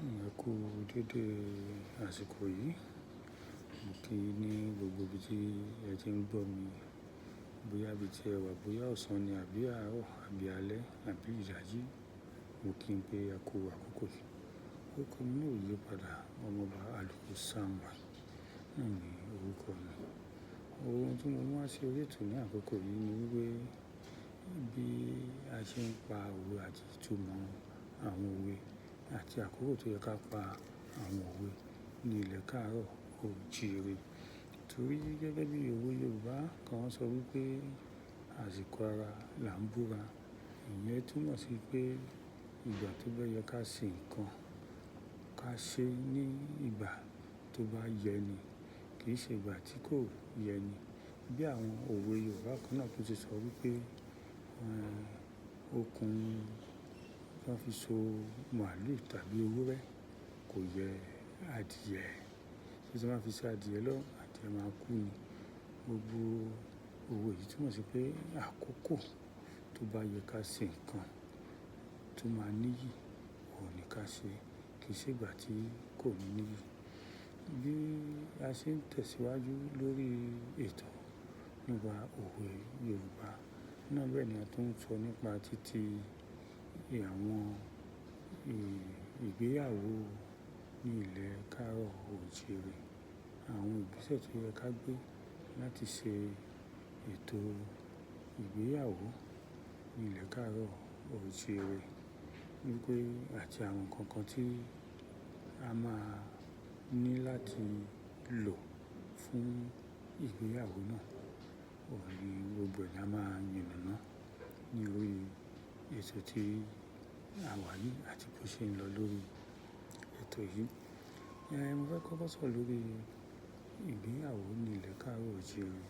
Ẹ kú dédé àsìkò yìí. Mo kí yín ní gbogbo ibi tí ẹ ti ń gbọ́ mi. Bóyá ibi tí ẹ wà, bóyá ọ̀sán ni àbí àárọ̀ àbí alẹ́ àbí ìdájí. Mo kí n pé ẹ kú àkókò yìí. Orúkọ mi náà ò yí padà. Ọmọọba Àlùkò Samuel náà ni orúkọ mi. Ohun tí mo mú wá sí orí ètò ní àkókò yìí ni wípé bí a ṣe ń pa òwe àti ìtumọ̀ àwọn òwe àti àkókò tó yẹ ká pa àwọn òwe ní ilẹ̀ káàárọ̀ oòjíire. Torí gẹ́gẹ́ bí òwe Yorùbá kan sọ wípé àsìkò ara là ń búra. Ìyẹn túmọ̀ sí pé ìgbà tó bá yẹ ká ṣe nǹkan, ká ṣe ní ìgbà tó bá yẹ ni, kì í ṣe ìgbà tí kò yẹ ni. Bí àwọn òwe Yorùbá kan náà tó ti sọ wípé, okùn tí wọ́n fi so màlúù tàbí ewúrẹ́ kò yẹ adìẹ. Tí wọ́n bá fi ṣe adìẹ lọ́wọ́, adìẹ máa kú ni. Gbogbo òwe yìí túmọ̀ sí pé àkókò tó bá yẹ ká ṣe nǹkan tó máa níyì, òun ni ká ṣe, kì í ṣe ìgbà tí kò ní níyì. Bí a ṣe ń tẹ̀síwájú lórí ètò nípa òwe Yorùbá, náà bẹ́ẹ̀ ni a tún ń sọ nípa títí àwọn ìgbéyàwó ní ilẹ̀ káàárọ̀ oòjíire. Àwọn ìgbésẹ̀ tó yẹ ká gbé láti ṣe ètò ìgbéyàwó ní ilẹ̀ káàárọ̀ oòjíire. Wípé àti àwọn nǹkan kan tí a máa ní láti lò fún ìgbéyàwó náà, òun ni gbogbo ẹ̀ la máa yànnàná ní orí ètò tí àwa yìí àti bó ṣe ń lọ lórí ètò yìí. Mo fẹ́ kọ́kọ́ sọ̀rọ̀ lórí ìgbéyàwó ní ilẹ̀ káàárọ̀ oòjíire.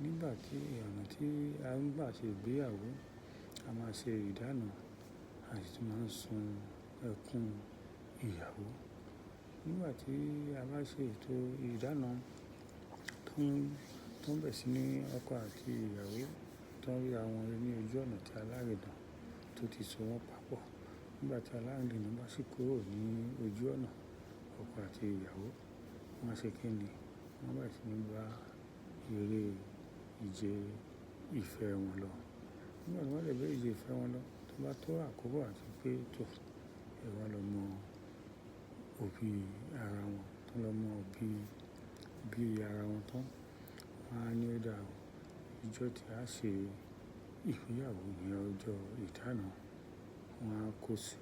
Nígbà tí ọ̀nà tí a ń gbà ṣe ìgbéyàwó, a máa ṣe ìdáná àti tún máa ń sun ẹkún ìyàwó. Nígbà tí a bá ṣe ètò ìdáná tó ń bẹ̀ sí ní ọkọ àti ìyàwó tó ń rí àwọn ní ojú ọ̀nà tí alárédà tó ti so wọ́n papọ̀. Nígbà tí alárédà bá sì kúrò ní ojú ọ̀nà, ọkọ àti ìyàwó wọ́n á ṣe kíni? Wọ́n bẹ̀rẹ̀ sí ní bá eré ìje ìfẹ́ wọn lọ. Nígbà tí wọ́n bá dẹ̀ ìje ìfẹ́ wọn lọ, tó bá tó àkókò àti pé tó, ẹ wá lọ mọ òbí ara wọn, tó lọ mọ òbí bí ara wọn tán, wọ́n á ní ó dáa o. Ijọ́ tí a ṣe ìgbéyàwó ni ọjọ́ ìdáná, wọ́n á kó sí.